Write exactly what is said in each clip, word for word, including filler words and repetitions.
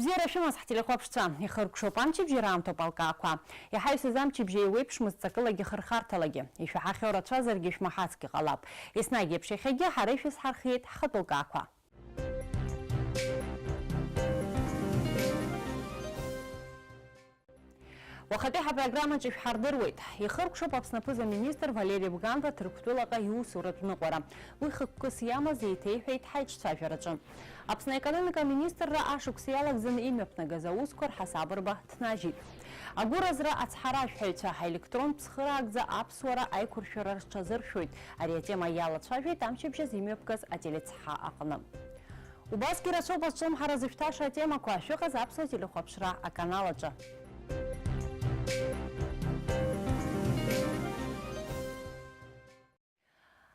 Бзиара шәымаз, ҳтелехәаԥшцәа, ихыркәшоуп амчыбжьара аамҭоуп алкаақәа. Иҳаҩсыз амчыбжьа еиуеиԥшмызт ҵакылагьы хырхарҭалагьы. Ишәаҳахьоу рацәазаргьы шәмаҳацгьы ҟалап. Еснагь еиԥш иахьагьы ҳара ишәызҳархиеит ҳхатәы лкаақәа. Уахатәи ҳапрограммаҿы шәҳардыруеит. Ихыркәшоуп Аԥсны аԥыза-министр Валери Бганба Ҭырқәтәылаҟа иусуратә ныҟәара. Уи хықәкыс иамаз еиҭеиҳәеит ҳаиҿцәажәараҿы. Аԥсны аекономика аминистрра ашықәс иалагӡаны имҩаԥнагаз аусқәа рҳасабырба ҭнажьит. Агәыразра ацҳаражәҳәаҩцәа аелектронтә цхыраагӡа аԥсуара аиқәыршәара рҽазыршәоит. Ари атема иалацәажәеит амчыбжьаз имҩаԥгаз ателецҳа аҟны. Убасгьы рацәоуп азҿлымҳара зышәҭаша атемақәа, шәыҟаз аԥсуа телехәаԥшра аканал аҿы.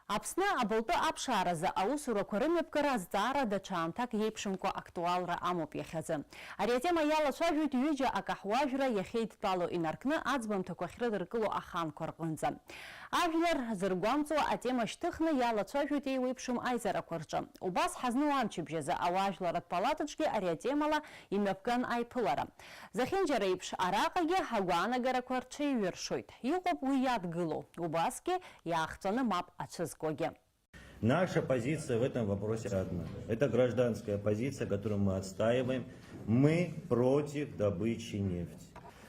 Аԥсны абылтәы аԥшааразы аусурақәа рымҩаԥгара азҵаара даҽа аамҭак иеиԥшымкәа актуалра амоуп иахьазы. Ари атема иалацәажәоит ҩыџьа акаҳуажәра иахьеидтәало инаркны аӡбамҭақәа ахьрыдыркыло аханқәа рҟынӡа. Ажәлар зыргәамҵуа атема шьҭыхны иалацәажәоит еиуеиԥшым аизарақәа рҿы. Убас ҳазну амчыбжь азы ауаажәларратә палатаҿгьы ари атемала имҩаԥган аиԥылара. Зехьынџьара еиԥш, араҟагьы агәаанагарақәа рҽеиҩыршоит. Иҟоуп уи иадгылоу, убасгьы иаахҵәаны мап ацәызкуагьы. Наша позиция в этом вопросе одна. Это гражданская позиция, которую мы отстаиваем. Мы против добычи нефти.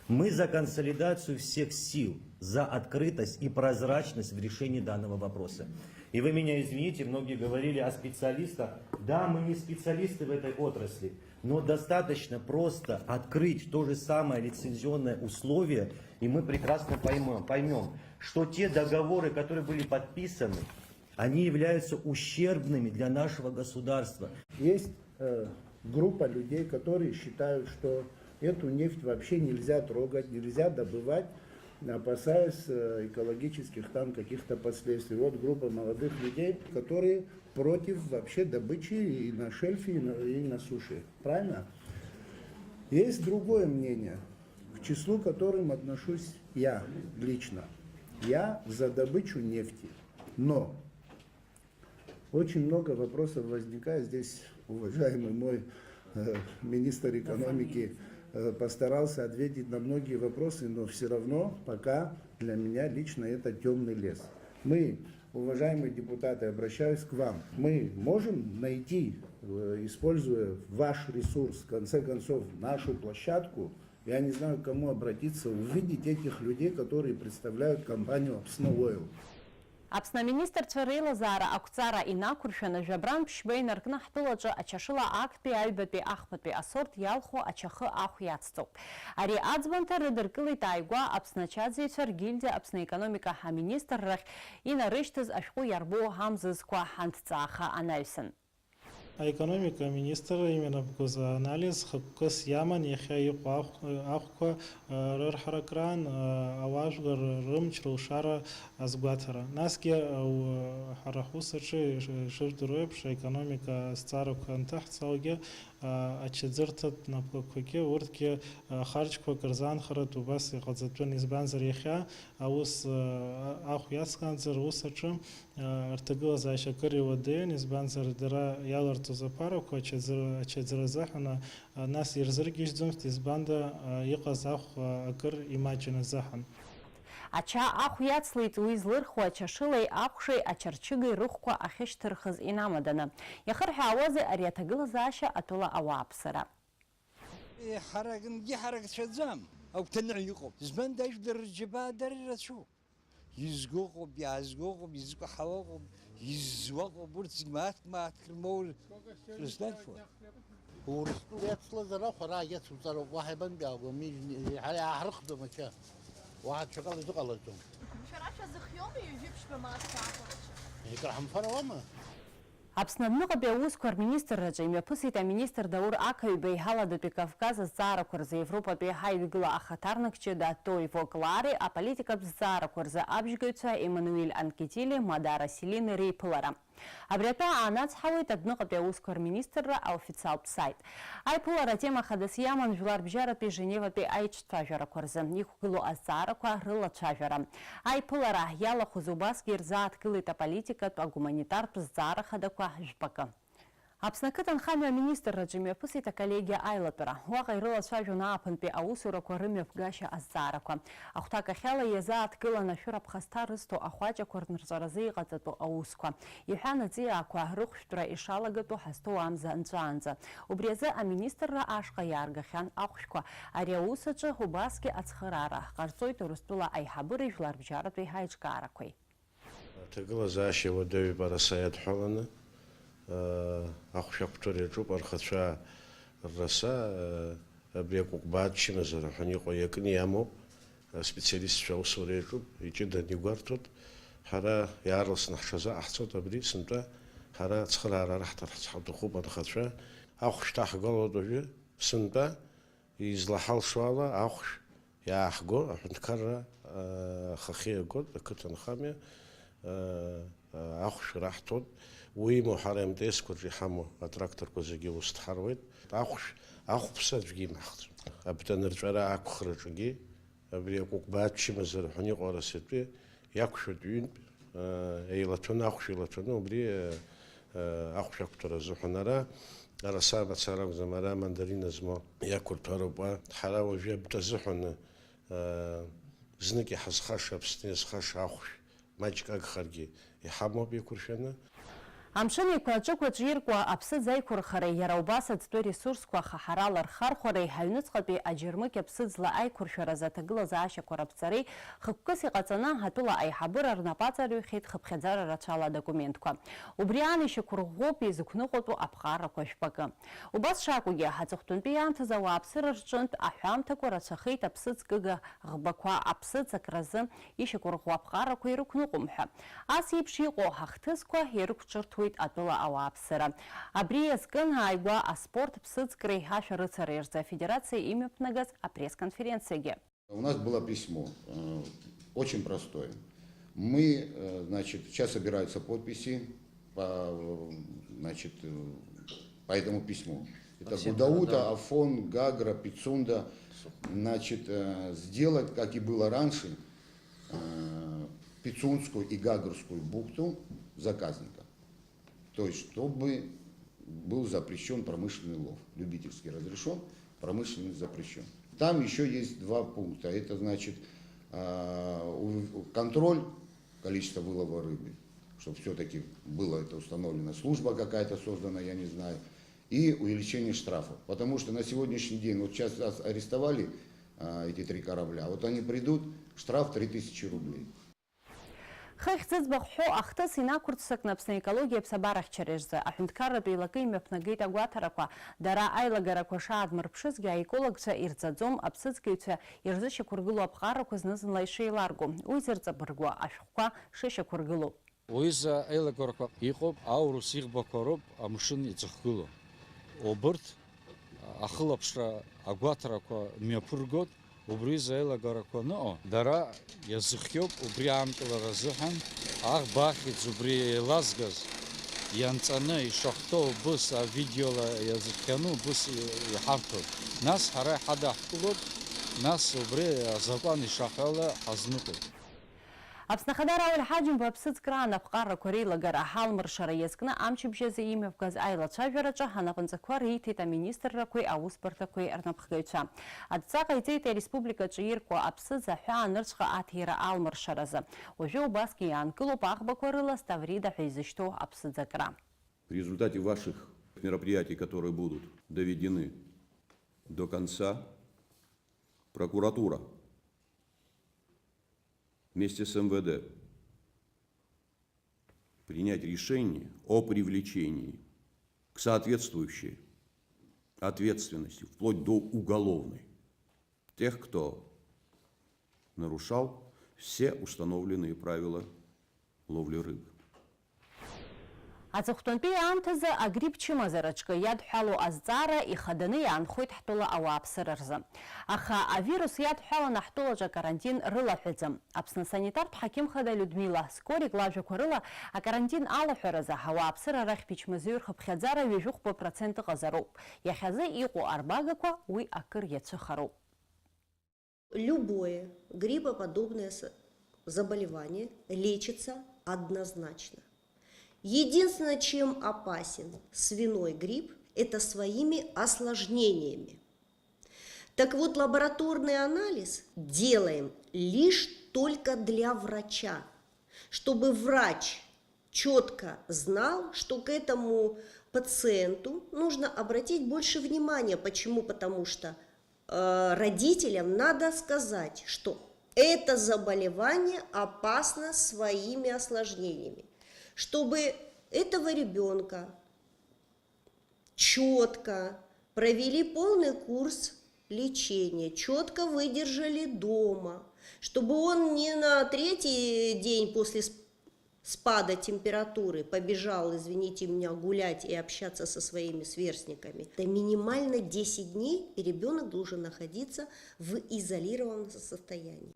Мы за консолидацию всех сил, за открытость и прозрачность в решении данного вопроса. И вы меня извините, многие говорили о специалистах. Да, мы не специалисты в этой отрасли, но достаточно просто открыть то же самое лицензионное условие, и мы прекрасно поймем, поймем, что те договоры, которые были подписаны, они являются ущербными для нашего государства. Есть э, группа людей, которые считают, что эту нефть вообще нельзя трогать, нельзя добывать, опасаясь э, экологических там каких-то последствий. Вот группа молодых людей, которые против вообще добычи и на шельфе, и на, и на суше. Правильно? Есть другое мнение, к числу которым отношусь я лично. Я за добычу нефти. Но очень много вопросов возникает. Здесь уважаемый мой э, министр экономики э, постарался ответить на многие вопросы, но все равно пока для меня лично это темный лес. Мы, уважаемые депутаты, обращаюсь к вам. Мы можем найти, э, используя ваш ресурс, в конце концов, нашу площадку, я не знаю, к кому обратиться, увидеть этих людей, которые представляют компанию Апсны Ойл. Аԥсны аминистрцәа реилазаара ақәҵара инақәыршәаны, жәабрантә ԥшьба инаркны ҳтәылаҿы ачашыла актәи, аҩбатәи, ахԥатәи асорт иалху ачахы ахә иацҵоуп. Ари аӡбамҭа рыдыркылеит ааигәа Аԥсны ачаӡыҩцәа ргильдиа Аԥсны аекономика аминистррахь инарышьҭыз ашәҟәы иарбоу амзызқәа анҭҵааха анаҩсан. Аекономика аминистрра имҩанаԥгоз анализ хықәкыс иаман иахьа иҟоу ахә-, ахәқәа, а, рырҳаракраан, а, ауаажәлар рымч рылшара азгәаҭара. Насгьы, а, у-, ҳара ҳус аҿы иш-, ишыжәдыруа еиԥш, аекономика азҵаарақәа анҭаҳҵалакгьы, а, ачаӡырҭатә напқәагьы, урҭгьы, а, харџьқәак рзаанхаратә убас иҟаҵатәын, избанзар, иахьа аус, а, ахә иацҟанаҵар, аус аҿы, а, рҭагылазаашьа акыр иуадаҩын, избанзар, дара иаларҵоз аԥарақәа ачаӡыр-, ачаӡра азыҳәан, а, нас ирзыргьежьӡомызт, избанда, а, иҟаз ахә, а, акыр имаҷын азыҳәан. Ача ахә иацлеит уи злырхуа ачашылеи ахәшеи ачарчыгеи рыхәқәа ахьышьҭырхыз инамаданы. Иахырҳәаауазеи ари аҭагылазаашьа атәыла ауааԥсыра? Еҳаракынгьы ҳаракцәаӡам, агәҭаныҳәа иҟоуп. Избанда ажәлар рџьабаа дара ирацәоуп. Изго ыҟоуп, иаазго ыҟоуп, изкәаҳауа ыҟоуп, иззуа ыҟоуп, урҭ зегь мааҭк-мааҭк рмоур рыздыршәуа. Урыстәыла иацлазар ахә ара иацуҵароуп, уаҳа ибантәи аагәам, ижәны, ҳара иааҳрыхӡом ача. Уаҳа ҽакала изыҟалаӡом. Шәара шәазыхиоума ҩажәи ԥшьба мааҭк аахәарача? Икраҳамфар ауама? Аԥсны адәныҟатәи аусқәа рминистрраҿы имҩаԥысит аминистр Даур Ақаҩба иҳаладатәи Кавказ азҵаарақәа рзы Европатәи ҳаидгыла ахаҭарнак ҷыда Тойво Клари, аполитикатә зҵаарақәа рзы абжьгаҩцәа Емануил Анкетили, Мадара Селини реиԥылара. Абри атәы аанацҳауеит адәныҟатәи аусқәа рминистрра аофициалтә саит. Аиԥылара атема хадас иаман жәларбжьаратәи Женеватәи аиҿцәажәарақәа рзы иқәгылоу азҵаарақәа рылацәажәара. Аиԥылара иалахәыз убасгьы ирзааҭгылеит аполитикатә, агуманитартә зҵаара хадақәа жәпакы. Аԥсны ақыҭанхамҩа аминистрраҿы имҩаԥысит аколлегиа аилатәара. Уаҟа ирылацәажәон ааԥынтәи аусурақәа рымҩаԥгашьа азҵаарақәа. Ахәҭакахьала иазааҭгылан ашәыра ԥхасҭа рызҭо ахәаҷақәа рнырҵәаразы иҟаҵатәу аусқәа. Иҳәан, аҵиаақәа рыхәшәтәра ишалагатәу ҳазҭоу амза нҵәаанӡа. Убри азы аминистрра ашҟа иааргахьан ахәшәқәа. Ари аус аҿы убасгьы ацхыраара ҟарҵоит Урыстәыла аиҳабыреи жәларбжьаратәи аиҿкаарақәеи. Аҭагылазаашьа уадаҩуп араса иадҳәаланы, ахәшә ақәҭәара иаҿуп, архацәа рраса, абри акәыкәбаа ачымазара ҳәа иҟоу иакны иамоуп, аспециалистцәа аусура иаҿуп, иҷыданы игәарҭоит. Ҳара иаарласны ҳҽазаҟаҳҵоит абри, сынтәа ҳара ацхыраара раҳҭарц ҳаҭахуп анхацәа. Ахәшә ҭаҳгалоит уажәы, сынтәа. Излаҳалшо ала, ахәшә иааҳго аҳәынҭқарра, аа, ахахьы иагоит, ақыҭанхамҩа, аа, ахәшә раҳҭоит. Уимоу, ҳара МТС-қәа рҿы иҳамоу атракторқәа зегьы ус дҳаруеит. Ахәшә, ахәԥса аӡәгьы имаҳхӡом. Абҭанырҵәара ақәхраҿгьы, абри акәыкәбаа ачымазара ҳәа иҟоу арасатәи иақәшәатәи ҩынтә, э, еилаҭәаны, ахәшә еилаҭәаны, убри, э, э, ахәшә ақәҭәара азыҳәан ара, араса мацара акәӡам, ара амандарина змоу иақәырҭәароуп, а. Ҳара уажәы абри азыҳәан, э, знык иҳазхаша, Аԥсны иазхаша ахәшә маҷк агхаргьы иҳамоуп иқәыршәаны. Амшын Еиқәа аҿықәаҿ иркуа аԥсыӡ аиқәырхареи, иара убас аӡтәы ресурсқәа хаҳарала рхархәареи, аҩныҵҟатәи аџьармыкьа ԥсыӡла аиқәыршәаразы аҭагылазаашьақәа раԥҵареи хықәкыс иҟаҵаны, атәыла аиҳабыра рнапаҵаҩхьеит хыԥхьаӡара рацәала адокументқәа. Убри аан ишьақәырӷәӷәоуп изықәныҟәатәу аԥҟарақәа жәпакы. Убас шакәугьы, аҵыхәтәантәи аамҭазы ауааԥсыра рҿынтә аҳәамҭақәа рацәахеит аԥсыӡ кыга ӷбақәа аԥсыӡ акразы ишьақәырӷәӷәо аԥҟарақәа ирықәныҟәом ҳәа. Ас еиԥш иҟоу ҳахҭысқәа ирықәҿырҭуеит атәыла ауааԥсыра. Абри иазкын ааигәа аспорт ԥсыӡкреи ашәарыцареи рзы афедерациа имҩаԥнагаз апресс-конференциагьы. У нас было письмо, э, очень простое. Мы, э, значит, сейчас собираются подписи по, э, значит, э, по этому письму. Это Гудаута, да. Афон, Гагра, Пицунда. Значит, э, сделать, как и было раньше, э, Пицунскую и Гагарскую бухту заказника. То есть, чтобы был запрещен промышленный лов. Любительский разрешен, промышленный запрещен. Там еще есть два пункта. Это значит, а, у-, контроль количества вылова рыбы, чтобы все-таки было это установлено, служба какая-то создана, я не знаю, и увеличение штрафов. Потому что на сегодняшний день, вот сейчас ас-, арестовали, а, эти три корабля, вот они придут, штраф три тысячи рублей. Хыхь зыӡбахә ҳәоу ахҭыс инақәырццакны Аԥсны аекологиа аԥсабарахьчара рзы аҳәынҭқарратә еилакы имҩаԥнагеит агәаҭарақәа. Дара аилагарақәа шаадмырԥшызгьы, аекологцәа ирҵаӡом аԥсыӡкыҩцәа ирзышьақәыргылоу аԥҟарақәа зны-зынла ишеиларго, уи зырҵабыргуа ашәҟәқәа шышьақәыргылоу. Уҩыза аилагарақәа иҟоуп, аурыс иӷбақәа роуп амшын иҵыхгылоу. Убырҭ ахылаԥшра агәаҭарақәа мҩаԥыргоит, убри рзы аилагарақәа аныҟоу, дара иазыхиоуп убри аанкылара азыҳәан, аӷба ахьӡ убри еилазгаз ианҵаны ишахәҭоу убыс авидеола иазыхианы убыс иҳарҭоит. Нас ҳара иҳадаҳкылоит, нас убри азакәан ишаҳәо ала ҳазныҟәоит. Аԥсны Ахада Рауль Ҳаџьымба аԥсыӡкраан аԥҟарақәа реилагара ҳалмыршара иазкны амчыбжь азы имҩаԥгаз аилацәажәараҿы анапынҵақәа риҭеит аминистррақәеи аусбарҭақәеи рнапхгаҩцәа. Адҵа ҟаиҵеит ареспубликаҿы иркуа аԥсыӡ аҳәаанырцәҟа аҭира алмыршаразы. Уажәы убасгьы иаанкылоуп аӷбақәа рыла Ставрида ҳәа изышьҭоу аԥсыӡ акра. В результате ваших мероприятий, которые будут доведены до конца, прокуратура вместе с МВД принять решение о привлечении к соответствующей ответственности, вплоть до уголовной, тех, кто нарушал все установленные правила ловли рыбы. Аҵыхәтәантәи аамҭазы агрипп чымазараҿгьы иадҳәалоу азҵаара ихаданы иаанхоит ҳтәыла ауааԥсыра рзы. Аха авирус иадҳәаланы ҳтәылаҿы акарантин рылаҳәаӡам. Аԥсны асанитартә ҳақьым хада Людмила Скорик лажәақәа рыла, акарантин алаҳәаразы ауааԥсыра рахьтә ичмазаҩ рхыԥхьаӡара ҩажәи хәба процент ыҟазароуп. Иахьазы иҟоу арбагақәа уи акыр иацәыхароуп. Любое гриппоподобное с-, заболевание лечится однозначно. Единственное, чем опасен свиной грипп, это своими осложнениями. Так вот, лабораторный анализ делаем лишь только для врача, чтобы врач четко знал, что к этому пациенту нужно обратить больше внимания. Почему? Потому что э, родителям надо сказать, что это заболевание опасно своими осложнениями, чтобы этого ребенка четко провели полный курс лечения, четко выдержали дома, чтобы он не на третий день после спада температуры побежал, извините меня, гулять и общаться со своими сверстниками. Это минимально десять дней, и ребенок должен находиться в изолированном состоянии.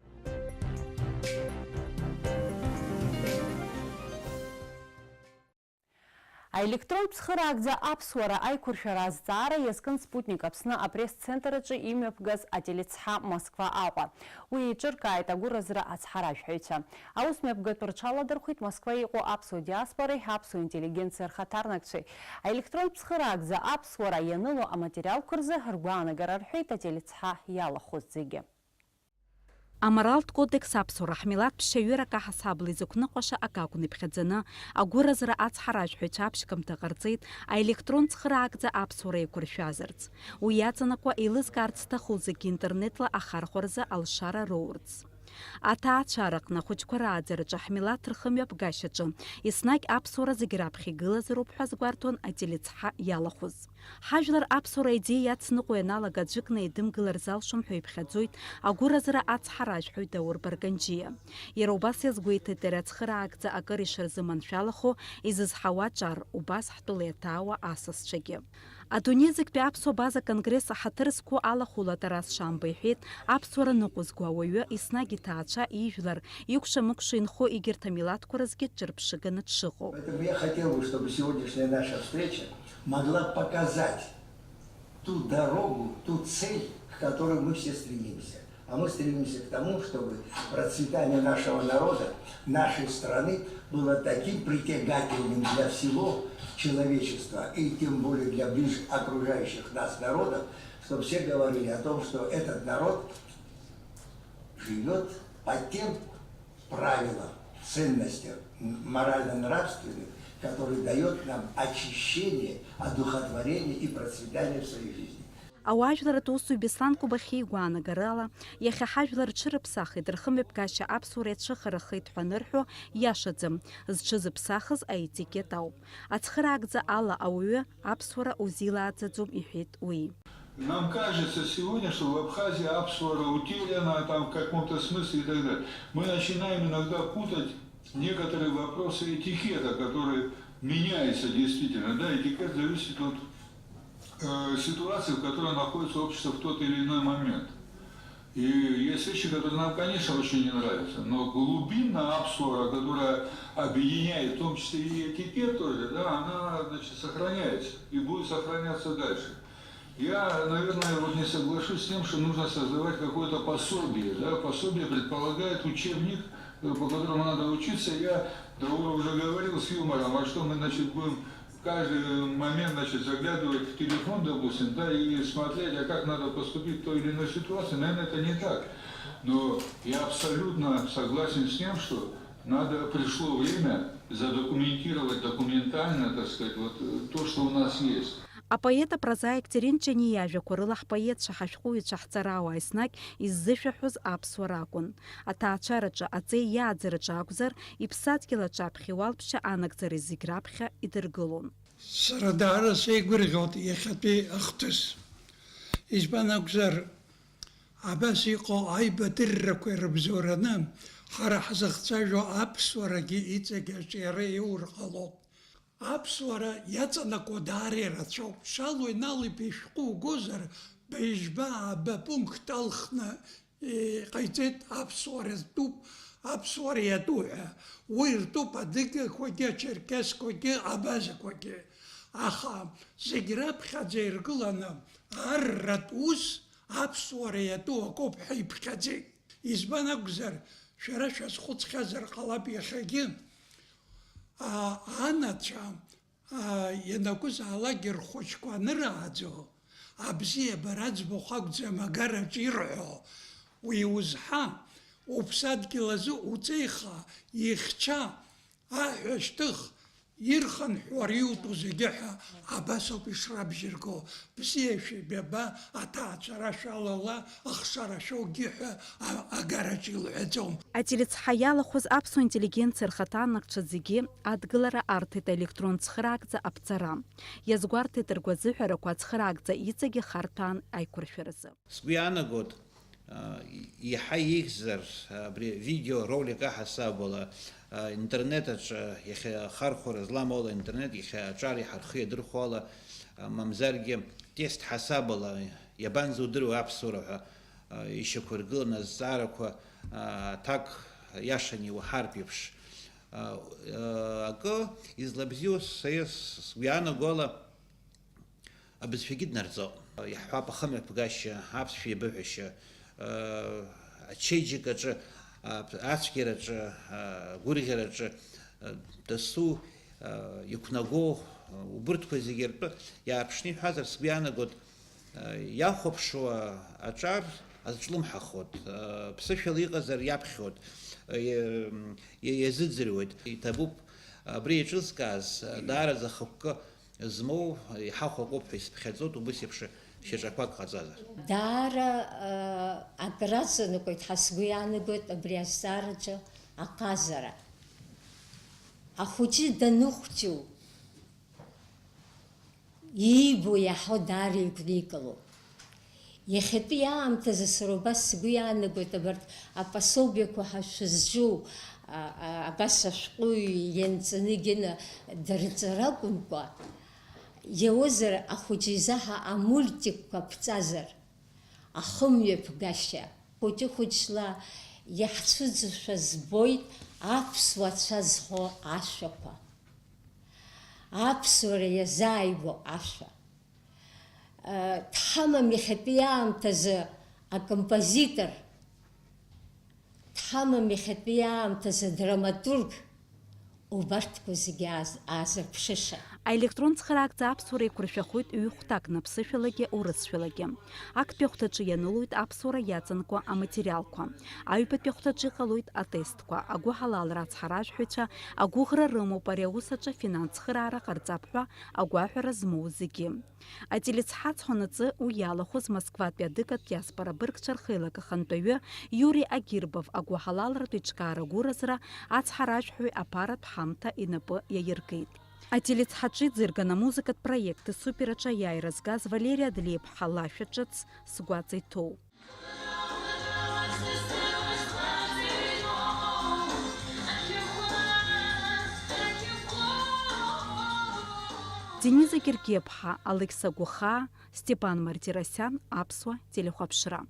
Аелектронтә цхыраагӡа аԥсуара аиқәыршәара азҵаара иазкын Спутник Аԥсны апресс-центр аҿы имҩаԥгаз ателецҳа Москва Аҟәа. Уи еиҿыркааит агәыразра ацҳаражәҳәаҩцәа. Аус мҩаԥгатәы рҽаладырхәит Москва иҟоу аԥсуа диаспореи аԥсуа интеллигенциа рхаҭарнакцәеи. Аелектронтә цхыраагӡа аԥсуара ианыло аматериалқәа рзы ргәаанагара рҳәеит ателецҳа иалахәыз зегьы. Аморалтә кодекс аԥсуара ҳмилаҭ ԥшьаҩырак аҳасабала изықәныҟәаша акы акәын иԥхьаӡаны, агәыразра ацҳаражәҳәаҩцәа аԥшьгамҭа ҟарҵеит, аелектронтә цхыраагӡа аԥсуара еиқәыршәазарц. Уи иаҵанакуа, еилызкаарц зҭаху зегьы интернетла ахархәаразы алшара роурц. Аҭаацәара аҟны ахәыҷқәа рааӡараҿы ҳмилаҭ рхымҩаԥгашьаҿы еснагь аԥсуара зегь раԥхьа игылазароуп ҳәа азгәарҭон ателецҳа иалахәыз. Ҳажәлар аԥсуара аидеиа иацныҟәо ианалага аӡәыкны еидымгылар залшом ҳәа иԥхьаӡоит агәыразра ацҳаражәҳәаҩ Даур Барганџьиа. Иара убас иазгәеиҭеит, иара ацхыраагӡа акыр ишырзыманшәалахо, изызҳауа аҿар, убас ҳтәыла иаҭаауа асасцәагьы. Адунеи зегьтәи аԥсуа база конгресс аҳаҭыр зқәу алахәыла Тарас Шамба иҳәеит, аԥсуара ныҟәызго ауаҩы еснагь иҭаацәа, ижәлар, икәша-мыкәша инхо егьырҭ амилаҭқәа рзгьы ҿырԥшыганы дшыҟоу. Поэтому я хотел бы, чтобы сегодняшняя наша встреча могла показать ту дорогу, ту цель, к которой мы все стремимся. А мы стремимся к тому, чтобы процветание нашего народа, нашей страны было таким притягательным для всего человечества и тем более для ближе окружающих нас народов, чтобы все говорили о том, что этот народ живет по тем правилам, ценностям, м-, морально-нравственным, которые дает нам очищение, одухотворение и процветание в своей жизни. Ауаажәларратә усзуҩ Беслан Кобахьиа игәаанагарала, иахьа ҳажәлар рҽырыԥсахит, рхымҩаԥгашьа аԥсуара иацәыхарахеит ҳәа анырҳәо, иашаӡам, зҽызыԥсахыз аетикет ауп. Ацхыраагӡа ала ауаҩы аԥсуара узилааӡаӡом, иҳәеит уи. Нам кажется сегодня, что в Абхазии аԥсуара утеряна там в каком-то смысле и так далее. Мы начинаем иногда путать некоторые вопросы этикета, который меняется действительно. Да, этикет зависит от, э, ситуации, в которой находится общество в тот или иной момент. И есть вещи, которые нам, конечно, очень не нравятся, но глубинная аԥсуара, которая объединяет в том числе и этикет тоже, да, она, значит, сохраняется и будет сохраняться дальше. Я, наверное, вот не соглашусь с тем, что нужно создавать какое-то пособие. Да? Пособие предполагает учебник, э, по которому надо учиться. Я Дауру уже говорил с юмором, а что мы, значит, будем каждый момент, значит, заглядывать в телефон, допустим, да, и смотреть, а как надо поступить в той или иной ситуации. Наверное, это не так. Но я абсолютно согласен с тем, что надо, пришло время задокументировать документально, так сказать, вот, э, то, что у нас есть. Апоет-апрозаик Терент Ҷаниа иажәақәа рыла ҳпоетцәа, ҳашәҟәыҩҩцәа, ҳҵарауаа еснагь иззышәаҳәоз аԥсуара акәын. Аҭаацәараҿы, аҵеи иааӡараҿы акәзар, иԥсадгьыл аҿаԥхьа иуалԥшьа анагӡара зегь раԥхьа идыргылон. Сара даара сеигәырӷьоит иахьатәи ахҭыс. Избан акәзар, абас иҟоу аибадыррақәа ирыбзоураны, ҳара ҳзыхцәажәо аԥсуарагьы иҵегь аҿиара иур ҟалоит. Аԥсуара иаҵанакуа даара ирацәоуп. Шало Инал-иԥа ишәҟәы угозар, быжьба ааба пункт алхны иҟаиҵеит аԥсуара зтәуп, аԥсуара иатәу ҳәа. Уи ртәуп адыгақәагьы, ачерқьесқәагьы, абазақәагьы. Аха зегь раԥхьаӡа иргыланы арратә ус аԥсуара иатәу акоуп ҳәа иԥхьаӡеит. Избан акәзар, шәара шәазхәыцхьазар ҟалап иахьагьы. А, анацәа, а, ианакәызаалакгьы рхәыҷқәа анырааӡо, абзиабара аӡбахә акәӡам агараҿ ирҳәо, уи узҳа, уԥсадгьыл азы уҵеиха, ихьча, аҳәа шьҭых, ирхынҳәуа иутәу зегьы ҳәа абас ауп ишрабжьырго, бзиа шәеибаба, аҭаацәара шәалала, ахшара шәоугьы ҳәа а-, агараҿ илҳәаӡом. Ателецҳа иалахәыз аԥсуа интеллигенциа рхаҭарнакцәа зегьы адгылара арҭеит аелектронтә цхыраагӡа аԥҵара. Иазгәарҭеит ргәазыҳәарақәа ацхыраагӡа иҵегьы харҭәаан аиқәыршәаразы. Сгәы иаанагоит, а, иаҳа ихьзар, абри видеоролик аҳасабала, а, интернет аҿы иахьа ахархәара зламоула интернет иахьа аҿар иҳархы иадырхәала, а, мамзаргьы тест ҳасабала, иабанӡа удыруеи аԥсуара ҳәа, а, ишьақәыргыланы азҵаарақәа, а, аҭак иашаны иуаҳартә еиԥш. А, а, акы излабзиоу са ис-, сгәы иаанагола, абызшәагьы днарҵо. Иаҳҳәап, ахымҩаԥгашьа, аԥсшәа еибыҳәашьа, ачеиџьыкаҿы, ацәгьараҿы, агәырӷьараҿы, дасу, иқәнаго, убырҭқәа зегьы ртәы иаарԥшны иҳәазар, сгәы иаанагоит, иахәаԥшуа аҿар азҿлымҳахоит, ԥсышәала иҟазар иаԥхьоит, иа-, иа-, иазыӡырҩуеит. Иҭабуп, абри еиҿызкааз, даараӡа ахықәкы змоу иҳахәақәоуп ҳәа исыԥхьаӡоит, убыс еиԥш шьаҿақәак ҟаҵазар. Даара, а, акыр аҵанакуеит, ҳа сгәы иаанагоит абри азҵаараҿы аҟазара. Ахәыҷы даныхәҷу, иибо иаҳо даара игәникылоуп. Иахьатәи аамҭазы сара убас сгәы иаанагоит, абарҭ апособиақәа ҳәа шәызҿу, а, а, абас ашәҟәыҩҩы ианҵаны Гена дырҵара акәымкәа, иауазар ахәыҷы изаҳа амультикқәа ԥҵазар, ахымҩаԥгашьа, хәыҷы-хәыҷла иаҳцәыӡушәа збоит аԥсуа цәа зхо ашәақәа, аԥсуара иазааигәоу ашәа. Дҳамам иахьатәи аамҭазы акомпозитор, дҳамам иахьатәи аамҭазы адраматург, убарҭқәа зегьы ааз-, аазырԥшыша. Аелектронтә цхыраагӡа аԥсуара еиқәыршәахоит ҩ-хәҭакны, аԥсышәалагьы урысшәалагьы. Актәи ахәҭаҿы ианылоит аԥсуара иаҵанакуа аматериалқәа. Аҩбатәи ахәҭаҿы иҟалоит атестқәа. Агәыҳалалра ацҳаражәҳәаҩцәа агәыӷра рымоуп ари аус аҿы афинанс цхыраара ҟарҵап ҳәа агәаҳәара змоу зегьы. Ателецҳа аҵхәанаҵы уи иалахәыз Москватәи адыгатә диаспора быргцәа рхеилак ахантәаҩы Иури Агирбов агәыҳалалратә еиҿкаара гәыразра ацҳаражәҳәаҩ аԥаратә ҳамҭа инапы иаиркит. Ателецҳаҿы иӡырган амузыкатә проект Супер аҿы аиааира згаз Валери Адлеиԥҳа лашәа ҿыц сгәаҵа иҭоуп. Дениза Гергиаԥҳа, Алықьса Гәыхаа, Степан Мартиросиан, Аԥсуа телехәаԥшра.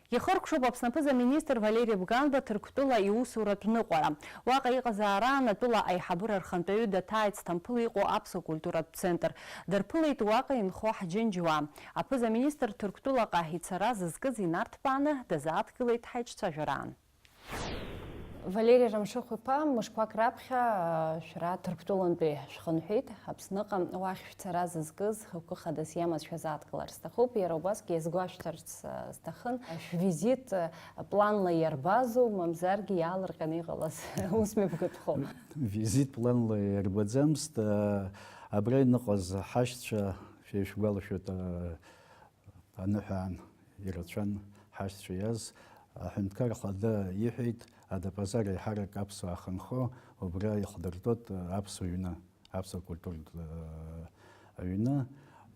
Ихыркәшоуп Аԥсны аԥыза-министр Валери Бганба Ҭырқәтәыла иусуратә ныҟәара. Уаҟа иҟазаараан атәыла аиҳабыра рхантәаҩы даҭааит Сҭампыл иҟоу аԥсуа культуратә центр. Дарԥылеит уаҟа инхо ҳџьынџьуаа. Аԥыза-министр Ҭырқәтәылаҟа ицара зызкыз инарҭбааны дазааҭгылеит ҳаиҿцәажәараан. Валери Рамшыхә-иԥа, мышқәак раԥхьа, а, шәара Ҭырқәтәылантәи шәхынҳәит, Аԥсныҟа. Уахь шәцара зызкыз, хықәкы хадас иамаз шәазааҭгылар сҭахуп. Иара убасгьы иазгәашәҭарц, а, сҭахын, шәвизит, а, планла иарбазу, мамзаргьы иаалырҟьаны иҟалаз ус мҩаԥгатәхоу? Визит планла иарбаӡамызт, а, абра иныҟаз ҳашьцәа шәа ишәгәалашәоит, а, Аныҳәаан ирацәан ҳашьцәа иаз, аҳәынҭқар ахада иҳәеит, адапазар аиҳарак аԥсуаа ахьынхо, убра иахдыртәоит аԥсуа ҩны, аԥсуа культуратә, э, аҩны.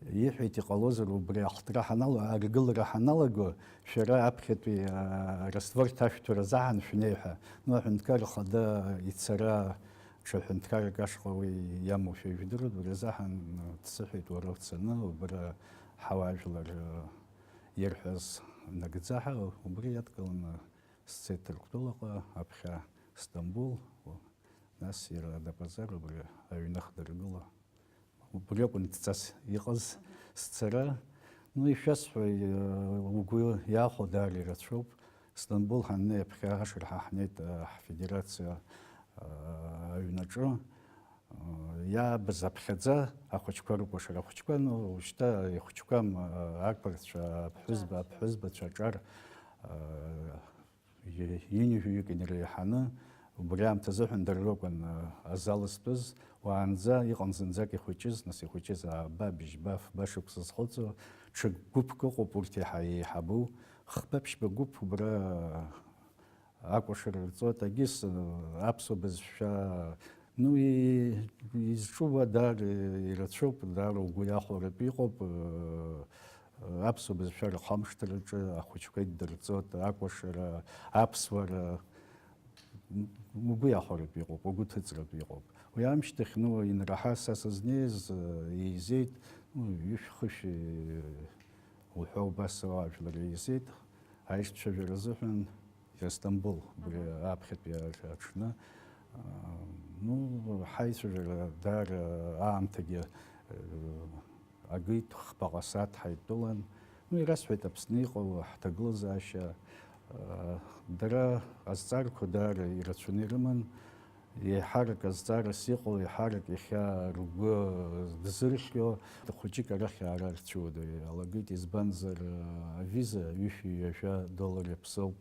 Иҳәеит, иҟалозар убри ахәҭра ҳанала-, аргылара ҳаналаго, шәара аԥхьатәи, э, раствор ҭашәҭәара азаҳан шәнеи ҳәа. Ну, аҳәынҭқар ахада ицара Ҽа ҳәынҭқаррак ашҟа уи иамоушәа ижәдыруеит, убри азыҳәан дсыҳәеит, уара уцаны убра ҳауаажәлар ирҳәаз нагӡа ҳәа, убри иадкыланы сцеит Ҭырқәтәылаҟа, аԥхьа Стамбул, нас иара адапазар убри аҩны хдыргыла. Убри акәын дҵас иҟаз сцара. Ну, ишәасҳәои, угәы иахәо даара ирацәоуп. Стамбул ҳаннеи аԥхьа ашырҳәа ҳнеит, э, ҳфедерациа, э, аҩнаҿы. Э, иаабаз аԥхьаӡа ахәыҷқәа рыкәашара. Ахәыҷқәа, ну, уажәшьҭа ихәыҷқәам, э, ақәырцәа, аԥҳәызба, аԥҳәызбацәа аҿар, э, и-, ҩынҩажәаҩык инареиҳаны, убри аамҭазыҳәан дара ракәын, э, азал зтәыз, уаанӡа иҟан зынӡак ихәыҷыз, нас ихәыҷыз ааба, быжьба, фба шықәса зхыҵуа, ҽык гәыԥк ыҟоуп урҭ иаҳа еиҳабу, хԥа-ԥшьба гәыԥ убра акәашара рҵоит, егьыс, э, аԥсуа бызшәа, ну, и-, изҿу уа даара ирацәоуп, даара угәы иахәаратәы иҟоуп, э, аԥсуа бызшәа рхамышҭраҿы ахәыҷқәа иддырҵоит, акәашара, аԥсуара, м-, угәы иахәаратәы иҟоуп, угәы ҭыҵратәы иҟоуп. Уи амшьҭахь, ну, инраҳа са сызнеиз, э, еизеит, ну, ҩышә-хышә, э, уҳәа убас ауаажәлар еизеит, аишцәажәара азыҳәан Иастамбул, убри Аҳа. Аԥхьатәи аҽ-, аҽны, а, ну, ҳаицәажәара даара аамҭагьы, э, агеит, хԥаҟа сааҭ ҳаидтәалан. Ну, ирасҳәеит Аԥсны иҟоу ҳҭагылазаашьа, а, дара азҵаарақәа даара ирацәаны ирыман. Еиҳарак азҵаарас иҟоу, еиҳарак иахьа ргәы дзырхьо, хәыҷык арахь аара рцәыуадаҩ иалагеит, избанзар, авиза ҩышәи ҩажәа доллар иаԥсоуп.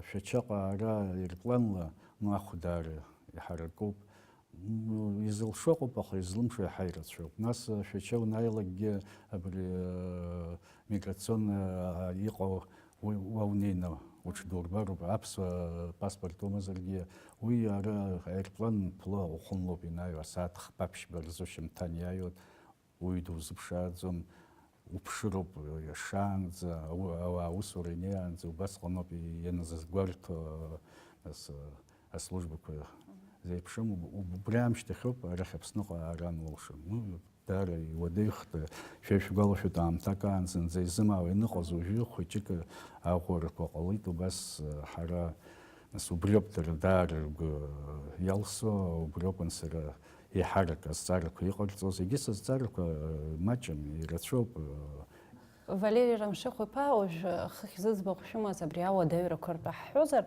Шәачаҟа аара аирпланла, ну, ахә даара иҳаракуп. Ну, изылшо ыҟоуп, аха излымшо иаҳа ирацәоуп. Нас Шәача уанааилакгьы абри, миграционно иҟоу Уи уа унеины уҽдурбароуп, аԥсуа паспорт умазаргьы, уи ара аирплан ԥла ухәынлоуп инаҩуа, асааҭ хԥа-ԥшьба рзы шьымҭан иааиуеит, уаҩ дузыԥшааӡом, уԥшыроуп, иашаанӡа, ау-, ауаа аусура инеиаанӡа убасҟаноуп ианазгәарҭо, нас, аслужбақәа зеиԥшым, уб-, убри аамышьҭахьоуп арахь Аԥсныҟа аара анлоуша. Ну, Даара иуадаҩхеит, шәа ишәгәалашәоит, аамҭак аан зынӡа изымаауа ианыҟаз, уажәы хәыҷык аӷәӷәарақәа ҟалеит, убас, ҳара, нас, убриоуп дара даара ргәы иалсуа, убри акәын сара еиҳарак азҵаарақәа иҟарҵоз, егьыс азҵаарақәа маҷым, ирацәоуп. Валери Рамшыхә-иԥа, уажә хыхь зыӡбахә шәымаз абри ауадаҩрақәа ртәы ҳҳәозар,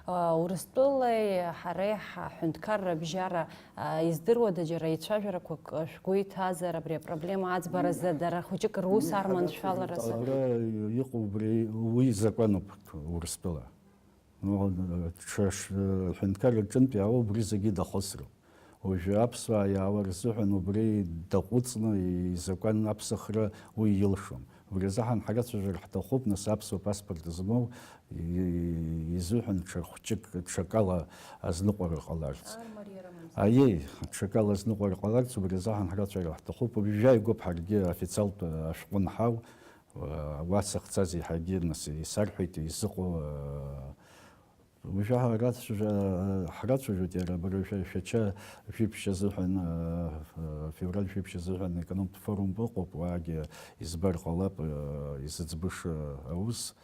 Урыстәылеи ҳареи ҳаҳәынҭқарра абжьара А, издыруада, џьара еицәажәарақәак, а, шәгәы иҭазар абри апроблема аӡбаразы, дара хәыҷык рус арманшәаларазы? Ара иҟоу убри, уи закәануп Урыстәыла. Ну, ҽа ш-, ҳәынҭқарра рҿынтә иаауа убри зегьы дахысроуп. Уажәы аԥсуаа иаауа рзыҳәан убри даҟәыҵны изакәан аԥсахра уи илшом. Убри азыҳәан ҳарацәажәар ҳҭахуп, нас, аԥсуа паспорт змоу и-, изыҳәан ҽа хәҷык, ҽакала азныҟәара ҟаларц. Армариа рымамзар. Аиеи, ҽакала азныҟәара ҟаларц, убри азыҳәан ҳрацәажәар ҳҭахуп. Уажәы иааигәоуп ҳаргьы официалтә ашәҟәы нҳау, уа сахьцаз еиҳагьы, нас, исарҳәеит, изыҟоу, Уажәы ҳарацәажәа-, ҳрацәажәоит иара абри шәа-, Шәача жәиԥшь азыҳәан, э, февраль жәиԥшь азыҳәан аекономтә форум ыҟоуп, уаагьы избар ҟалап, э, изыӡбыша аус.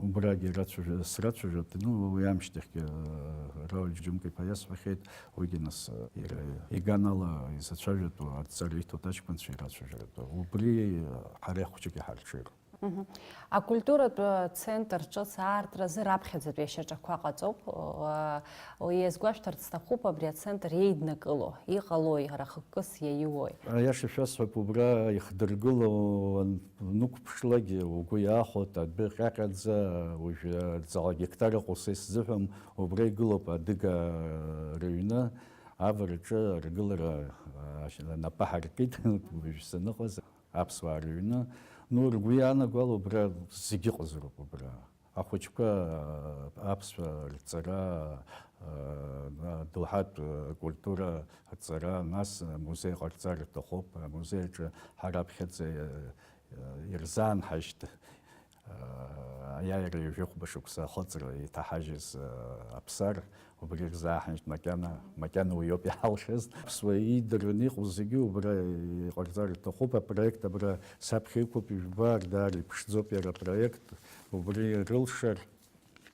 Убрагьы рацәажәа-, срацәажәоит, ну, уи амшьҭахьгьы, э, Рауль Џьумка-иԥа иасҳәахьеит, уигьы нас, э, иара иганала изацәажәатәу, адҵара иҭоит аҷкәынцәа ирацәажәаратәы. Убри, э, ҳара хәҷык иҳарҽеироуп. Мгм. Акультуратә центр ҿыц аартразы раԥхьаӡатәи ашьаҿақәа ҟаҵоуп. Уа-, уи иазгәашәҭарц сҭахуп абри ацентр иеиднакыло, иҟалои, ара хықәкыс иаиуои? Аиаша шәасҳәап, убра ихдыргыло ан-, анықәԥшлагьы угәы иаахәоит, адәы ҟьаҟьаӡа, уажәы аӡаҟа геқтар ыҟоу са исзыҳәам, убра игылоуп адыга рыҩны, авараҿы аргылара, а, анапы ҳаркит, уажә саныҟаз. Аԥсуаа рыҩны, ну, ргәы иаанаго ала убра зегьы ыҟазароуп убра. Ахәыҷқәа, аԥсуаа рҵара, адоуҳатә культура аҵара, нас амузеи ҟарҵар рҭахуп, амузеи аҿы ҳара аԥхьаӡа ирзаанҳажьт, аиааира ҩажәи хәба шықәса ахыҵра иҭаҳажьыз аԥсар, Убри рзааҳаншьт макьана, макьана уиоуп иҳалшаз. Аԥсуа иидырраны иҟоу зегьы убра иҟарҵар иҭахуп. Апроект абра саԥхьа иқәуп, ижәбар, даара иԥшӡоуп иара апроект. Убри рылшар,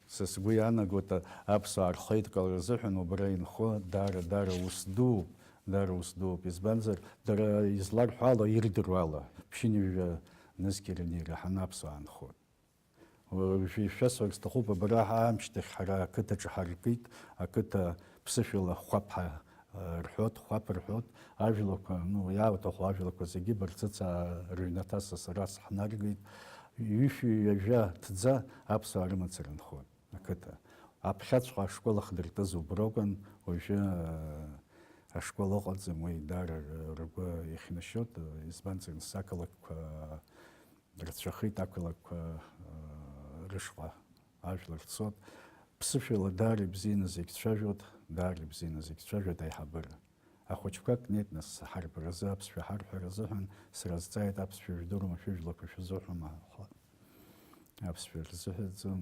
са сгәы иаанагоит, аԥсуаа рхеидкыла рзыҳәан убра инхо даара, даара ус дууп, даара ус дууп. Избанзар, дара изларҳәо ала, ирдыруа ала, ԥшьынҩажәа нызқьи рыни ираҳаны аԥсуаа нхоит. Уажәы ишәасҳәарц сҭахуп, абра амшьҭахь ҳара ақыҭаҿы ҳаркит, ақыҭа ԥсышәала Хәаԥ ҳа-, рҳәот, Хәаԥ рҳәот, ажәлақәа, ну, иаауҭаху ажәлақәа зегьы Барцыц рыҩнаҭа сасрас ҳнаргеит. Ҩышәи ҩажәа ҭӡа аԥсуаа рымацара нхон ақыҭа. Аԥхьаҵәҟьа ашкол ахьдыртыз уброуан, уажәы, э, ашкол ыҟаӡам, уи даара ргәы иахьнашьоит, избанзар, нас ақалақьқәа рацәахеит, ақалақьқәа, э, рышҟа ажәлар цот. Ԥсышәала даара ибзианы зегь цәажәоит, даара ибзианы зегь цәажәоит аиҳабыра. Ахәыҷқәа кнет, нас, ҳарбаразы аԥсшәа ҳарҳәар азыҳәан сразҵааит, аԥсшәа жәдыруама, шәыжәлақәа шәазыҳәома ҳәа. Аԥсшәа рзыҳәаӡом,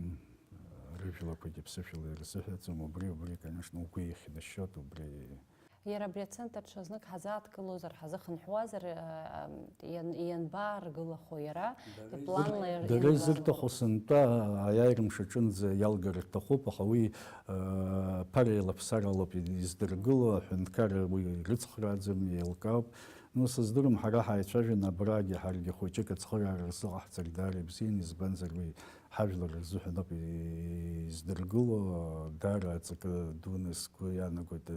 рыжәлақәагьы ԥсышәала ирзыҳәаӡом, убри, убри, конечно, угәы иахьнашьоит, убри. Иара абри ацентр ҽазнык ҳазааҭгылозар, ҳазыхынҳәуазар, э, иан-, ианбааргылахо иара, Дара планла изыр-, иан-, дара ианбааргылахо? Изырҭаху сынтәа аиааира мшаҿынӡа иалгар рҭахуп, аха уи, э, ԥара еилаԥсаралоуп издыргыло, аҳәынҭқарра уи рыцхрааӡам, еилкаауп. Ну, сыздырам, ҳара ҳаицәажәан, абрагьы ҳаргьы хәыҷык ацхыраара рзыҟаҳҵар даара ибзиан, избанзар уи ҳажәлар рзыҳәан ауп издыргыло, даара аҵакы дуны сгәы иаанагоит,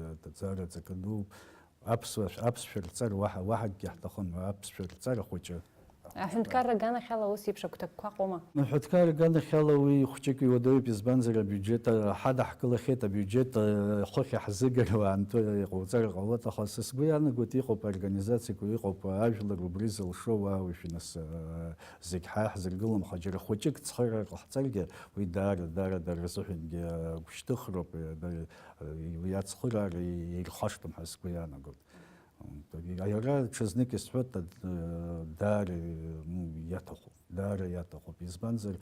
даара аҵакы дууп. Аԥсуа, аԥсшәа рҵар уаҳа, уаҳа акгьы ҳҭахым, аԥсшәа рҵар ахәыҷы. Аҳәынҭқарра аганахьала ус еиԥш агәҭакқәа ыҟоума? Аҳәынҭқарра аганахьала уи хәҷык иуадаҩуп, избанзар, абиуџьет, а, ҳадаҳкылахьеит, абиуџьет, а, хыхь иаҳзыгаруа аамҭа иҟауҵар ҟалоит, аха са сгәы иаанагоит, иҟоуп аорганизациақәа, иҟоуп ажәлар убри зылшо уаауеишь, нас, а, зегь ҳа иаҳзыргылом, аха џьара хәыҷык цхыраара ҟаҳҵаргьы, уи даара, даара дара рзыҳәангьы, а, гәышьҭыхроуп, а, да-, а, уи ацхыраара ирхашҭуам ҳәа сгәы иаанагоит. Иара ҽазнык исҳәоит, даара, ну, иаҭахуп, даара иаҭахуп. Избанзар,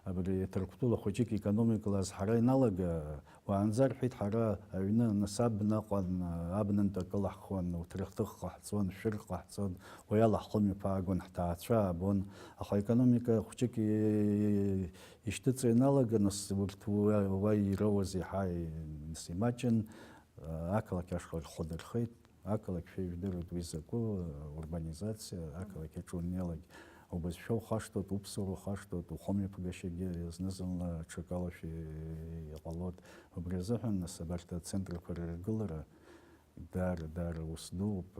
абри Ҭырқәтәыла хәыҷык икономикала азҳара иналага, уаанӡа рҳәеит, ҳара аҩны, нас, абна аҟан, абнантә акы лаҳхон, уҭрахҭых ҟаҳҵон, шәыр ҟаҳҵон, уи ала ҳхымҩаԥаагон, ҳҭаацәа аабон. Аха аекономика хәыҷык и-, ишьҭыҵуа иналага, нас, урҭ уа, уа ироуаз иаҳа, нас, имаҷын, ақалақь ашҟа рхы дырхеит. Ақалақь шәа ижәдыруеит уи закәу, урбанизациа, ақалақь аҿы унеилак убызшәа ухашҭуеит, уԥсуара ухашҭуеит, ухымҩаԥгашьагьы зны-зынла аҽакалашәа иҟалоит. Убри азыҳәан, нас, абарҭ ацентрқәа рыргылара даара, даара ус дууп,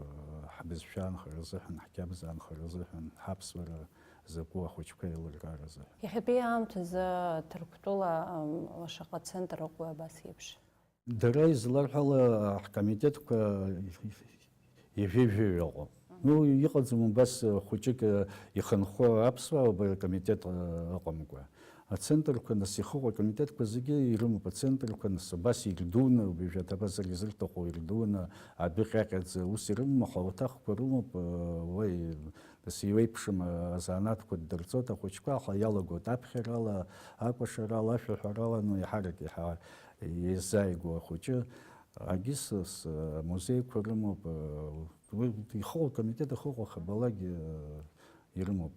ҳбызшәа аанхара азыҳәан, ҳқьабз аанхара азыҳәан, ҳаԥсуара закәу ахәыҷқәа еилыркаара азыҳәан. Иахьатәи аамҭазы Ҭырқәтәыла, ам, шаҟа центр ыҟоу абас еиԥш? Дара изларҳәала, ҳкомитетқәа ҩажәи жәаҩа ыҟоуп. Ну, иҟаӡам убас хәыҷык ихынҳәуа аԥсуаа убри акомитет ыҟамкәа. Ацентрқәа, нас, ихыҟоу акомитетқәа зегьы ирымоуп ацентрқәа, нас, убас ирдуны, убри жәаҭа абазар изырҭаху ирдуны, адәы ҟьаҟьаӡа ус ирымам, аха ауаҭахқәа рымоуп, уа, нас, иеиуеиԥшым азанааҭқәа ддырҵоит ахәыҷқәа, аха иалагоит аԥхьарала, акәашарала, ашәаҳәарала, ну, иаҳарак иаҳа еизааигәоу ахәыҷы, агьыс, ас, амузеиқәа рымоуп, уи ихыҟоу, акомитет ахыҟоу ахабалак, э, ирымоуп,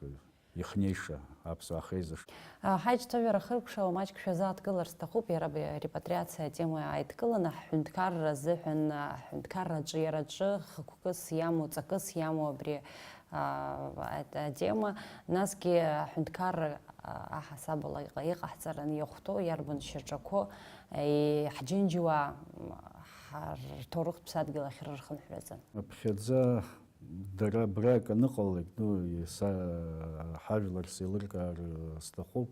ихнеиша аԥсуаа ахеизыш. Ҳаиҿцәажәара хыркәшауа маҷк шәазааҭгылар сҭахуп, иара абри арепатриациа атема ааидкыланы, ҳҳәынҭқарра азыҳәан, ҳҳәынҭқарра аҿиараҿы хықәкыс иамоу, ҵакыс иамоу абри а, а, атема, насгьы аҳәынҭқарра, а, аҳасабала иҟа-, иҟаҳҵараны иахәҭоу иарбан шьаҿақәоу, и-, ҳџьынџьуаа, м, ҳар-, рҭоурыхтә ԥсадгьыл ахь рырхынҳәразы? Аԥхьаӡа дара абра акы аныҟалалак, ну, са ҳажәлар сеилыркаар сҭахуп,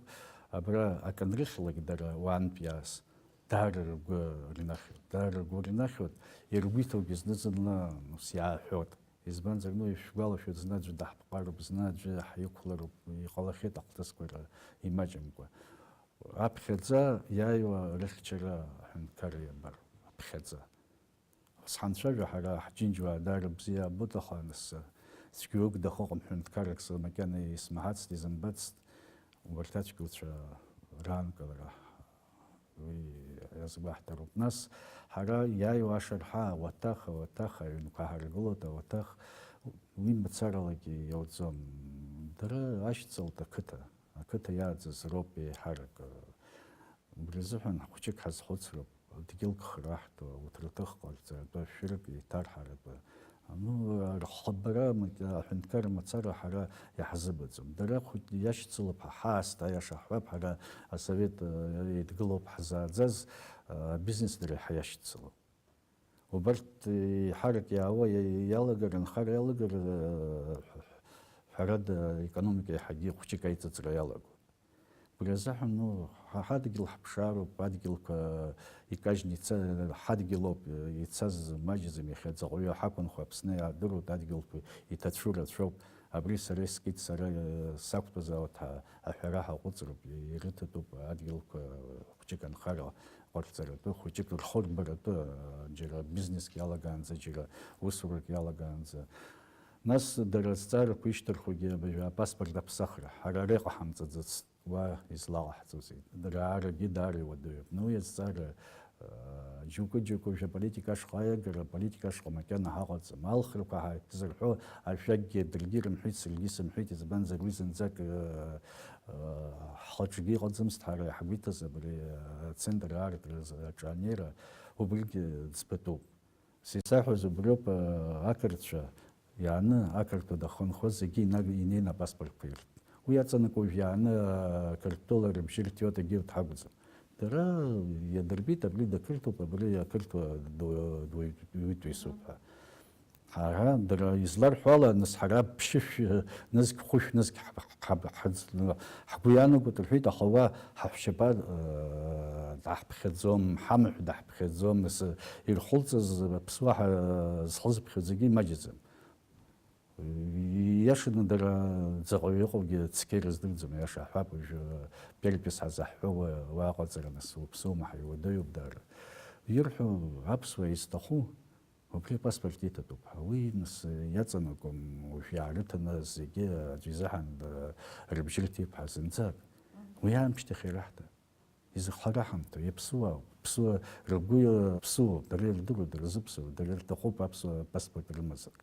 абра акы анрыхьлак дара уаантәи аас, даара ргәы рнахьуеит, даара ргәы рнахьуеит, иргәиҭогьы зны-зынла, ну, сиааҳәоит. Избанзар, ну, ишәгәалашәоит, зны аӡәы даҳԥҟароуп, зны аӡәы ҳиқәлароуп, иҟалахьеит ахҭысқәа ра-, имаҷымкәа. Аԥхьаӡа иааиуа рыхьчара аҳәынҭқарра иабароуп, аԥхьаӡа. Ус ҳанцәажәо ҳара, ҳџьынџьуаа даара бзиа аабоит, аха нас цәгьоук дахыҟам ҳәынҭқаррак сара макьана исмаҳацт, изымбацт, убарҭ ацәгьауцәа раанкылара. Уи иазгәаҳҭароуп. Нас ҳара иааиуа ашарҳәа, ауаҭах, ауаҭах, аҩнқәа ҳаргылоит, ауаҭах, уи мацаралагьы иауӡом. Дара ашьцылт ақыҭа, ақыҭа иааӡаз роуп еиҳарак. Убри азыҳәан ҳхәыҷык ҳазхәыцроуп, дгьылк храҳтәы, уҭраҭых ҟарҵаратәы, шәырк еиҭарҳаратәы, Ну, рхыббара, аҳәынҭқарра мацара ҳара иаҳзыбаӡом. Дара хәыҷ иашьцылап ҳәа, ҳаасҭа, аиаша ҳҳәап, ҳара асовет, э, еидгылоуп ҳзааӡаз, э, абизнес дара иаҳа иашьцылап. Убарҭ еиҳарак иаауа иа-, иалагар, анхара иалагар, э, ҳәарада, аекономика иаҳагьы хәҷык аиҵыҵра иалагон. Убри азыҳәан, ну, ҳа ҳадгьыл ҳԥшаароуп, адгьылқәа икажьны ица-, ҳадгьылоуп, ицаз маҷӡам, иахьа ҵаҟәаҩы ҳақәынхо Аԥсны иаадыруеит, адгьылқәа иҭацәу рацәоуп. Абри сара искит, сара, э, сақәтәазаауеит ҳәа аҳәара ҳаҟәыҵроуп, ирыҭатәуп адгьылқәа хәҷык анхара ҟарҵаратәы, хәыҷык рхырбаратәы, э, џьара бизнеск иалагаанӡа, џьара усурак иалагаанӡа. Нас дара азҵаарақәа ишьҭырхуагьы абыржәы апаспорт аԥсахра, ҳара ара иҟаҳамҵаӡацт. Уа излаҟаҳҵозеи? Раарагьы даара иуадаҩуп. Ну, уи азҵаара, э, џьоукы-џьоукы уажәы аполитика ашҟа аиагара, аполитика ашҟа макьана ҳаҟаӡам. Алхрақәа ҳа-, ҳзырҳәо ашәакгьы даргьы рымҳәеит, саргьы сымҳәеит, избанзар уи зынӡак, э, э, ҳхаҿгьы иҟаӡамызт, ҳара иаҳгәеиҭаз абри, э, ацентр аартра азы аҿы анеира, убригьы ӡбатәуп. Сисаҳәоз убриоуп, э, ақырҭцәа иааны ақырҭуа дахьынхоз зегьы инаг-, инеины апаспортқәа ирҭ. Уи аҵанакуа уажә иааны, э, Қырҭтәыла рыбжьы рҭиуа дагьырҭ ҳакәӡам. Дара иадырбеит, абри дақырҭуп, абри ақырҭуа ду-, дуаҩ-, дуаҩытәыҩсоуп ҳәа. Ҳара, дара изларҳәо ала, нас ҳара ԥшьышә, нызқь хәышә, нызқь ҳаб-, ҳаб-, ҳаӡ-, ҳгәы иаанагоит рҳәеит, аха уа ҳаҳәшьаԥа, э, даҳԥхьаӡом, ҳамаҳә даҳԥхьаӡом, нас ирхылҵыз аԥсуа ҳа-, зхылзыԥхьаӡогьы имаҷӡам. Ииашаны дара ҵаҟаҩы иҟоугьы цқьа ирыздырӡом, аиаша ҳҳәап, уажәы перепись ҳазаҳҳәо уа-, уа аҟаҵара нас уаԥсуама ҳәа иуадаҩуп даара. Ирҳәо аԥсуаа изҭаху, убри апаспорт иҭатәуп ҳәа. Уи нас иаҵанакуам, уажә иаарыҭаны зегьы аӡәы изыҳәан, э, рыбжьы рҭип ҳәа зынӡак. Уи аамышьҭахь ираҳҭа. Изыхҳәара ҳамҭои, иаԥсуаауп, ԥсуа ргәы иа-, ԥсуоуп, дара ирдыруеит, дырзыԥсуеит, дара ирҭахуп аԥсуа паспорт рымазар.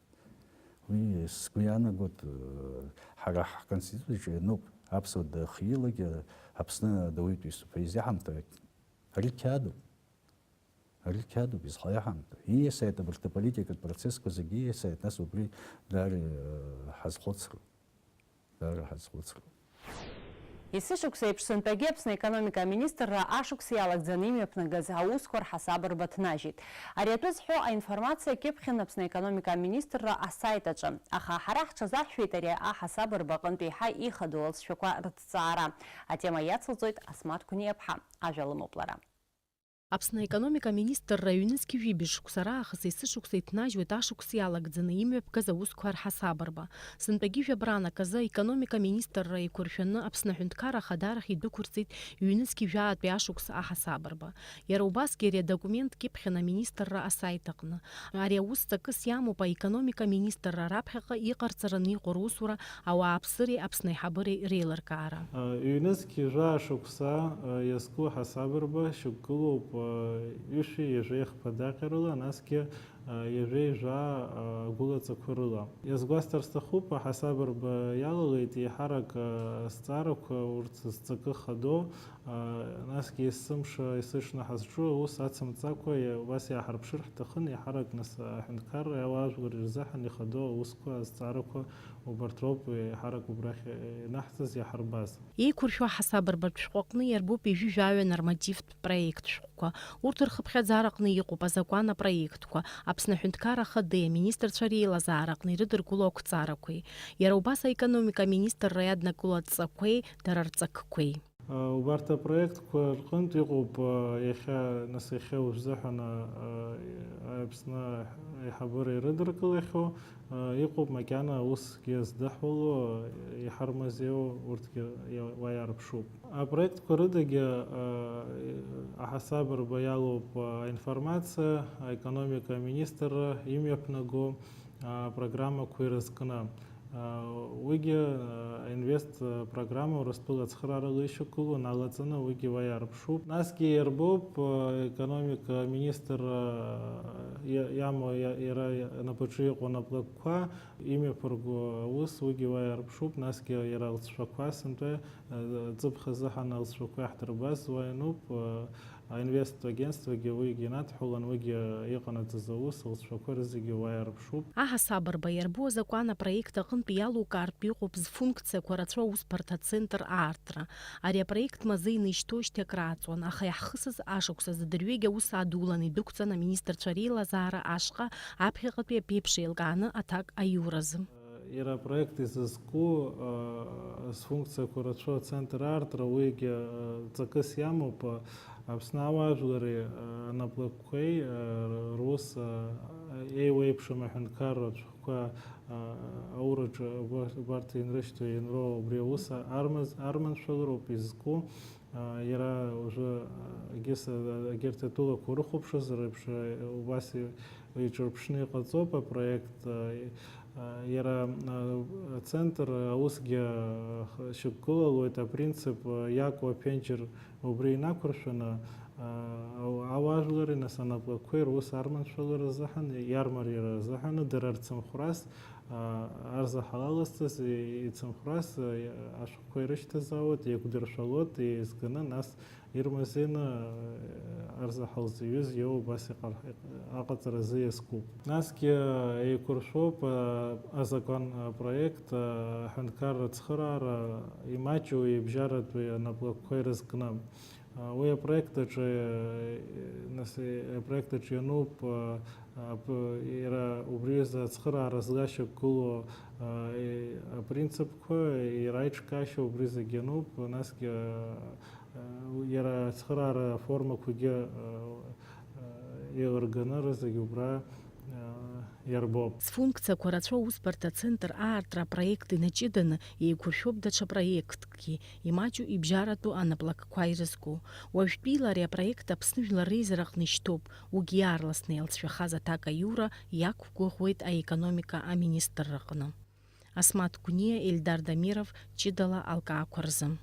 Уи сгәы иаанагоит, э, ҳара ҳконституциаҿы иануп, аԥсуа дахьилагьы Аԥсны адауаҩытәыҩсоуп ҳәа изиаҳамҭои? Ари қьаадуп. Ари қьаадуп, изхаиаҳамҭа. Ииасааит абарҭ аполитикатә процессқәа зегьы ииасааит, нас убри даара, э, ҳазхәыцроуп. Даара ҳазхәыцроуп. Есышықәса еиԥш сынтәагьы Аԥсны аекономика аминистрра ашықәс иалагӡаны имҩаԥнагаз аусқәа рҳасабырба ҭнажьит. Ари атәы зҳәо аинформациа кьыԥхьын Аԥсны аекономика аминистрра асайт аҿы. Аха ҳара ҳҽазаҳшәеит ари аҳасабырба аҟынтә еиҳа ихадоу алҵшәақәа рыҭҵаара. Атема иацылҵоит Асмаҭ Қәниаԥҳа. Ажәа лымоуп лара. Аԥсны аекономика аминистрра ҩнызқьи жәибжь шықәса раахыс есышықәса иҭнажьуеит ашықәс иалагӡаны имҩаԥгаз аусқәа рҳасабырба. Сынтәагьы жәабран аказы аекономика аминистрра еиқәыршәаны Аԥсны аҳәынҭқарра ахадарахь идәықәырҵеит ҩнызқьи жәаатәи ашықәс аҳасабырба. Иара убасгьы ари адокумент кьыԥхьын аминистрра асайт аҟны. Ари аус ҵакыс иамоуп аекономика аминистрра раԥхьаҟа иҟарҵараны иҟоу русура ауааԥсыреи Аԥсны аиҳабыреи реилыркаара. Ҩнызқь жәаа шықәса иазку ҳасабырба шьақәгылоуп ҩышәи ҩажәеи хԥа даҟьарыла, насгьы ҩажәеи жәаа агәылаҵақәа рыла. Иазгәасҭар сҭахуп, аҳасабырба иалалеит еиҳарак азҵаарақәа, урҭ зҵакы хадоу, насгьы есымша есышнахазҿу аус ацымҵакәа, иа-, убас иааҳарԥшыр ҳҭахын, еиҳарак нас аҳәынҭқарра иауаажәлар ирзыҳәан ихадоу аусқәа, азҵаарақәа убарҭ роуп, еиҳарак убрахь ианаҳҵаз, иаҳарбаз. Еиқәыршәо аҳасабырбатә шәҟәы аҟны иарбоуп ҩажәи жәаҩа нормативтә проект шәҟәқәа. Урҭ рхыԥхьаӡара аҟны иҟоуп азакәан апроектқәа, Аԥсны аҳәынҭқарра ахадеи аминистрцәа реилазаара аҟны ирыдыркыло ақәҵарақәеи, иара убас аекономика аминистрра иаднакыло адҵақәеи дара рҵакқәеи. Убарҭ апроектқәа рҟынтә иҟоуп, иахьа, нас, иахьа уажәзыҳәан, Аԥсны аиҳабыра ирыдыркылахьоу, иҟоуп макьана усгьы здыҳәало, иҳармазеиуа урҭгьы уа иаарԥшуп. Апроектқәа рыдагьы аҳасабырба иалоуп аинформациа, аекономика аминистрра имҩаԥнаго апрограммақәа ирызкны. Уигьы, аинвест программа Урыстәыла ацхыраарала ишьақәгылоу налаҵаны уигьы уа иаарԥшуп. Насгьы иарбоуп, аекономика аминистр иа-, иамоу иа-, иара анапаҿы иҟоу анаплакқәа имҩаԥырго аус уигьы уа иаарԥшуп, насгьы иара алҵшәақәа сынтәа, ҵыԥх азыҳәан алҵшәақәа иаҳдырбаз уа иануп, Аинвест агентствагьы уигьы инадҳәалан, уигьы иҟанаҵаз аус, лҵшәақәа рызегьы уа иаарԥшуп. Аҳасабырба иарбоу азакәан апроект аҟынтә иалукаартә иҟоуп зфункциақәа рацәоу аусбарҭа ацентр аартра. Ари апроект мазеины ишьҭоушьҭеи акрааҵуан, аха иаҳхысыз ашықәс азы дырҩегь аус адулан идәықәҵан аминистрцәа реилазаара ашҟа аԥхьаҟатәи аԥеиԥш еилкааны аҭак аиуразы. Иара апроект изызку, а, зфункциақәа рацәоу ацентр аартра уигьы, а, ҵакыс иамоуп, а, Аԥсны ауаажәлари, а, анаплакқәеи, а, рус, а, еиуеиԥшым аҳәынҭқарратә шәҟәқәа, а, аураҿы убар-, убарҭ инрышьҭоу ианроу убри аус армаз-, арманшәалароуп изку. А, иара уже, а, егьыс, а, егьырҭ атәылақәа урыхәаԥшызар еиԥш, а, убас и-, иҿырԥшны иҟаҵоуп апроект. А, а, иара, а, ацентр аусгьы, а, х-, шьақәгылалоит апринцип, а, иакәу аԥенџьыр убри инақәыршәаны, а, ау-, ауаажәлари, нас, анаплакқәеи рус арманшәалара азыҳәан, иармариара азыҳәан, дара рцымхәрас, а, арзаҳалалазҵаз и-, ицымхәрас, а, ашәҟәқәа ирышьҭазаауеит, еиқәдыршәалоит, еизганы, нас ирмазеины, а, арзаҳал зҩыз иоуа убас иҟар-, аҟаҵаразы иазкуп. Насгьы еиқәыршәоуп, а, азакәан апроект, а, аҳәынҭқарра ацхыраара имаҷу ибжьаратәи анаплакқәа ирызкны. А, уи апроект аҿы, э, нас, э, апроект аҿы иануп, а, а, п-, иара убри азы ацхыраара злашьақәгылоу, а, э, апринципқәа иара иҿкаашьа убри зегь иануп, насгьы, а, а, иара ацхыраара аформақәагьы, а, а, еилырганы рызегь убра, а, иарбоуп. Зфункциақәа рацәоу аусбарҭа ацентр аартра апроект инаҷыданы еиқәыршәоуп даҽа проектк. Имаҷу ибжьаратәу анаплакқәа ирызку. Уажәтәила ари апроект Аԥсны жәлар реизараҟны ишьҭоуп, уигьы иаарласны иалҵшәахаз аҭак аиура иақәгәыӷуеит аекономика аминистрраҟны. Асмаҭ Гәниа, Ельдар Дамиров, ҷыдала алкаақәа рзы.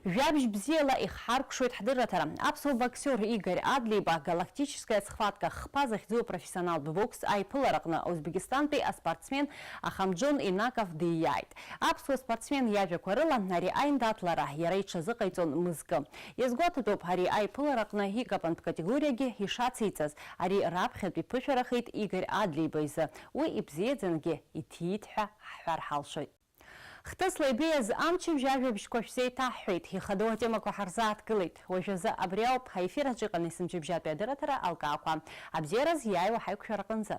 Жәабжь бзиала ихҳаркәшоит ҳдырраҭара. Аԥсуа боксиор Игорь Адлеиба галактическая схватка хԥа захьӡу апрофессионалтә бокс аиԥылараҟны Узбекистантәи аспортсмен Ахамџон Инаков дииааит. Аԥсуа спортсмен иажәақәа рыла, ари аиндаҭлара иара иҽазыҟаиҵон мызкы. Иазгәаҭатәуп, ари аиԥылараҟны икапантә категориагьы ишациҵаз, ари раԥхьатәи ԥышәарахеит Игорь Адлеиба изы. Уи ибзиаӡангьы иҭиит ҳәа ҳҳәар ҳалшоит. Хҭысла ибеиаз амчыбжь ажәабжьқәа шәзеиҭаҳҳәеит, ихадоу атемақәа ҳарзааҭгылеит. Уажәазы абри ауп, ҳаефир аҿы иҟан есымчыбжьатәи адырраҭара Алкаақәа. Абзиараз иааиуа ҳаиқәшәараҟынӡа.